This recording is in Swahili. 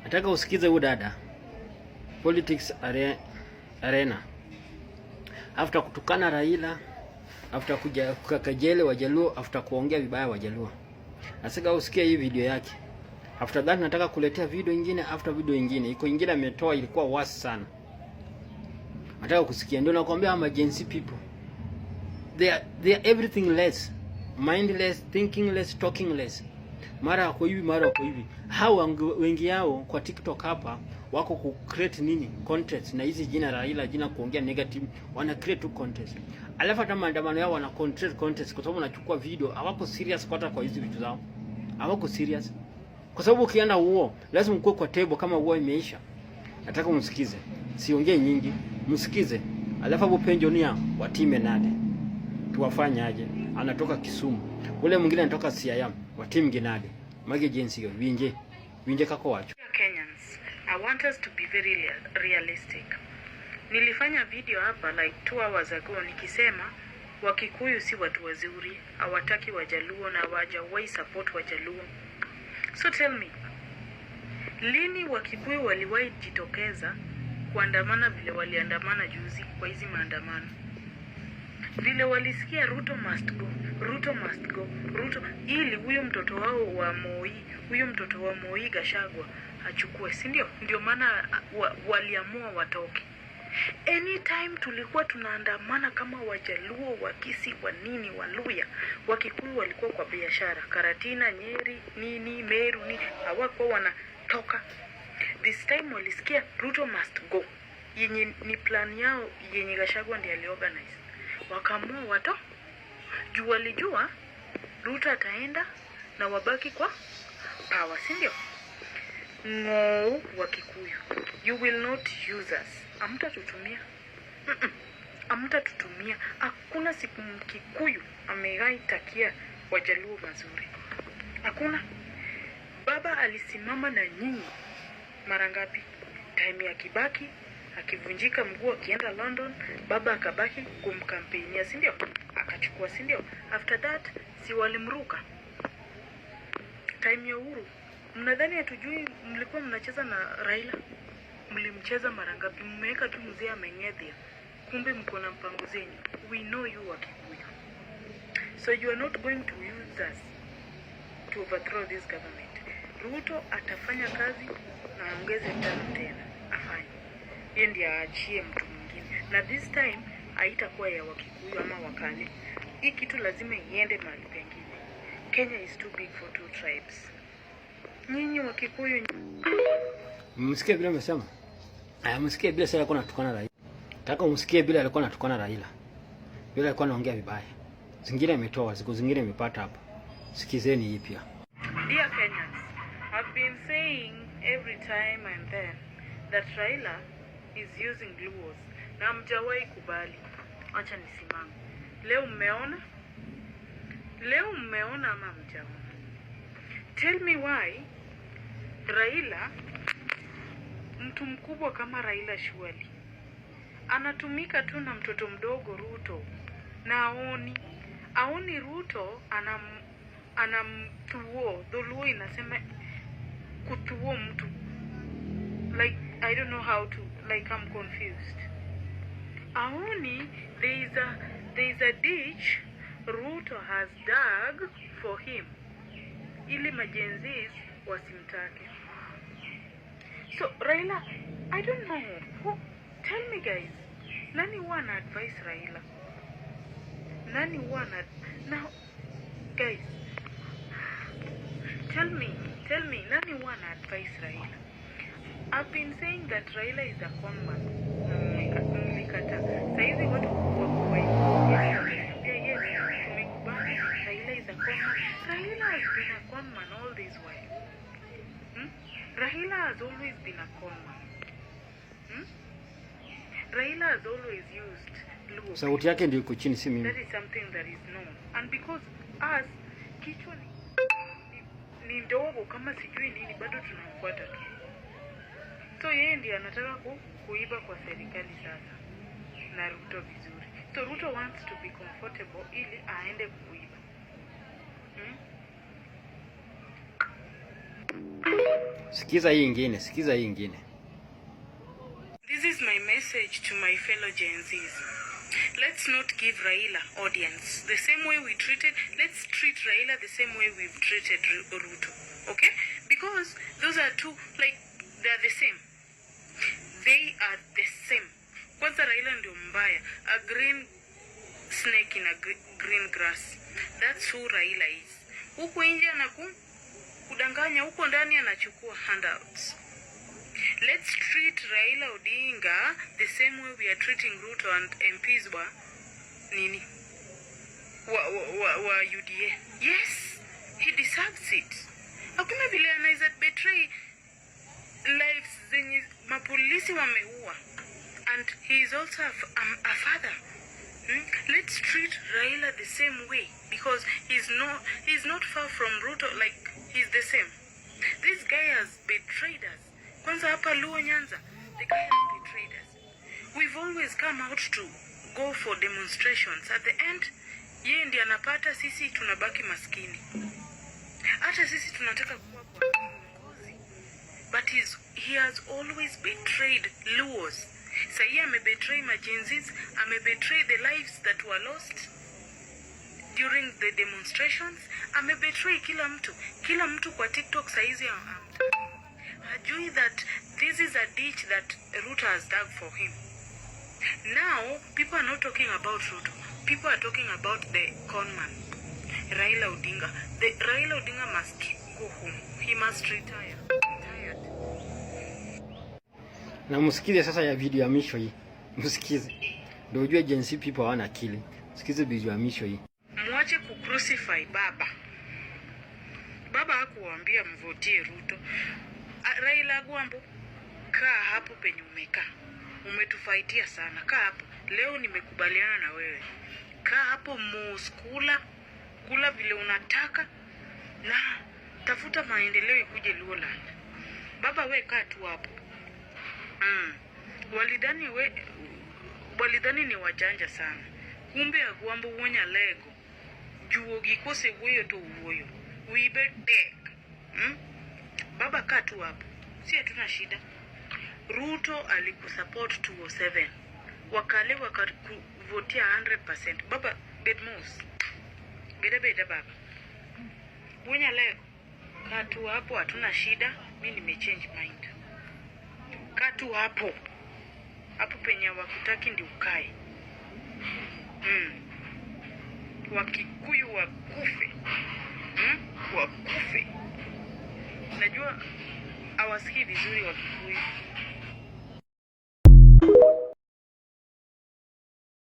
Nataka usikize huyu dada Politics Arena, after kutukana Raila, after kuja kukakejeli Wajaluo, after kuongea vibaya Wajaluo. Nataka usikie hii video yake. After that nataka kuletea video ingine after video ingine. Iko ingine ametoa, ilikuwa worse sana. Nataka kusikia, ndio nakwambia ama Gen Z people. They are everything less, mindless, thinking less, talking less. Mara wako hivi, mara wako hivi. Hao wengi yao kwa TikTok hapa wako ku create nini content na hizi jina Raila, jina kuongea negative, wana create tu content. Alafu hata maandamano yao wana create content kwa sababu wanachukua video, hawako serious kwa hata kwa hizi vitu zao. Hawako serious. Kwa sababu ukienda huo lazima ukue kwa table kama huo imeisha. Nataka umsikize. Siongee nyingi, msikize. Alafu hapo penjonia watime nade. Tuwafanye aje? Anatoka Kisumu. Ule mwingine anatoka Siaya. Watim ginade. Mage jinsi yo winje. Winje kako wacho. Kenyans, I want us to be very realistic. Nilifanya video hapa like 2 hours ago nikisema Wakikuyu si watu wazuri, hawataki Wajaluo na hawajawahi support Wajaluo. So tell me, lini Wakikuyu waliwahi jitokeza kuandamana vile waliandamana juzi kwa hizi maandamano? Vile walisikia "Ruto must go, Ruto must go, Ruto", ili huyo mtoto wao wa Moi, huyo mtoto wa Moi Gachagua achukue, si ndio? Ndio maana waliamua watoke. Anytime tulikuwa tunaandamana kama Wajaluo, Wakisi, wa nini, Waluya, Wakikuyu walikuwa kwa biashara Karatina, Nyeri, nini, Meru, nini, hawakuwa wanatoka. This time walisikia "Ruto must go", yenye ni plan yao yenye Gachagua ndiye aliorganize, wakaamua wato juu walijua Ruto ataenda na wabaki kwa power, si ndio? Ng'oo wa Kikuyu, you will not use us. Hamtatutumia. Hamtatutumia. Hakuna siku Mkikuyu amewahi takia Wajaluo mazuri, hakuna. Baba alisimama na nyinyi mara ngapi? Time ya Kibaki akivunjika mguu akienda London, baba akabaki kumkampeinia, si ndio? Akachukua, si ndio? After that si walimruka? Time ya Uhuru, mnadhani hatujui mlikuwa mnacheza na Raila? Mlimcheza mara ngapi? Mmeweka tu mzee ameng'ethia, kumbe mko na mpango zenyu. We know you Wakikuyu, so you are not going to use us to overthrow this government. Ruto atafanya kazi na aongeze tano tena, afanye yeye ndiye aachie mtu mwingine, na this time haitakuwa ya Wakikuyu ama Wakale. Hii kitu lazima iende mahali pengine. Kenya is too big for two tribes. Nyinyi Wakikuyu Msikie vile amesema. Aya, msikie vile sasa alikuwa anatukana Raila. Nataka umsikie vile alikuwa anatukana Raila. Vile alikuwa anaongea vibaya. Zingine ametoa, siku zingine amepata hapa. Sikizeni hii pia. Dear Kenyans, I've been saying every time and then that Raila is using Luos na hamjawahi kubali. Acha nisimame. Leo mmeona? Leo mmeona ama hamjaona? Tell me why Raila, mtu mkubwa kama Raila surely, anatumika tu na mtoto mdogo Ruto na aoni Ruto anamthuo. Dholuo inasema kuthuo mtu, like I don't know how to, like I'm confused. Aoni there is a ditch Ruto has dug for him ili ma-Gen Zs wasimtake. So Raila, I don't know who, tell me guys, nani huwa ana advise Raila? Nani huwa ana, now guys, tell me, nani huwa ana advise Raila? I've been saying that Raila is a con man na mlikataa. Saizi watu wako wameniambia yes, tumekubali Raila is a con man. Raila has been a con man all this while. Hmm? Raila has always been a con man. Hmm? Raila has always used Luo. Sauti yake ndio iko chini, si mimi. That is something that is known. And because us kichwa ni ndogo kama sijui nini, bado tunamfuata tu. So yeye ndiye anataka kuiba kwa serikali sasa na Ruto vizuri. So Ruto wants to be comfortable ili aende kuiba. Hmm? Sikiza hii ingine, sikiza hii ingine. This is my message to my fellow Gen Zs. Let's not give Raila audience the same way we treated, let's treat Raila the same way we've treated Ruto. Okay? Because those are two, like, they are the same. They are the same. Kwanza Raila ndio mbaya. A green snake in a green grass. That's who Raila is. Huku nje anaku kudanganya, huko ndani anachukua handouts. Let's treat Raila Odinga the same way we are treating Ruto and MPs wa nini wa UDA. Yes, he deserves it. Hakuna vile anaweza betray lives zenye mapolisi wameua, and he is also a father. Let's treat Raila the same way because he's not far from Ruto, like, he's the same. This guy has betrayed us. Kwanza hapa Luo Nyanza, the guy has betrayed us. We've always come out to go for demonstrations. At the end, yeye ndiye anapata, sisi tunabaki maskini. Hata sisi tunataka kuwa kwa uongozi. But he has always betrayed Luos. Sahii amebetray maGen Zs, amebetray the lives that were lost during the demonstrations, amebetray kila mtu. Kila mtu kwa TikTok saizi hajui that this is a ditch that Ruto has dug for him. Now, people are not talking about Ruto. People are talking about the conman, Raila Odinga. The Raila Odinga must go home. He must retire. Tired. Na msikize sasa ya video ya mwisho hii. Msikize. Ndio ujue Gen Z people hawana akili. Sikize video ya mwisho hii. Mwache kucrucify baba. Baba hakuwaambia mvotie Ruto. Raila Agwambo, kaa hapo penye umekaa. Umetufaitia sana. Kaa hapo. Leo nimekubaliana na wewe. Kaa hapo muskula, kula vile unataka na tafuta maendeleo ikuje Luoland. Baba, we kaa tu hapo. Walidhani ni wajanja sana. Kumbe Agwambo wuonya lego. Juogi kosewuoyo to wuoyo. Wibe tek. Baba, kaa tu hapo. Si hatuna shida. Ruto alikusupport 207. Wakale wakakuvotia 100%. Baba, bed mos. Beda beda, baba. Wuonya lego. Kaa tu hapo, hatuna shida. Mi nimechange mind. Kaa tu hapo. Hapo penye hawakutaki ndio ukae. Wakikuyu wakufe. Wakufe. Najua hawasikii vizuri Wakikuyu.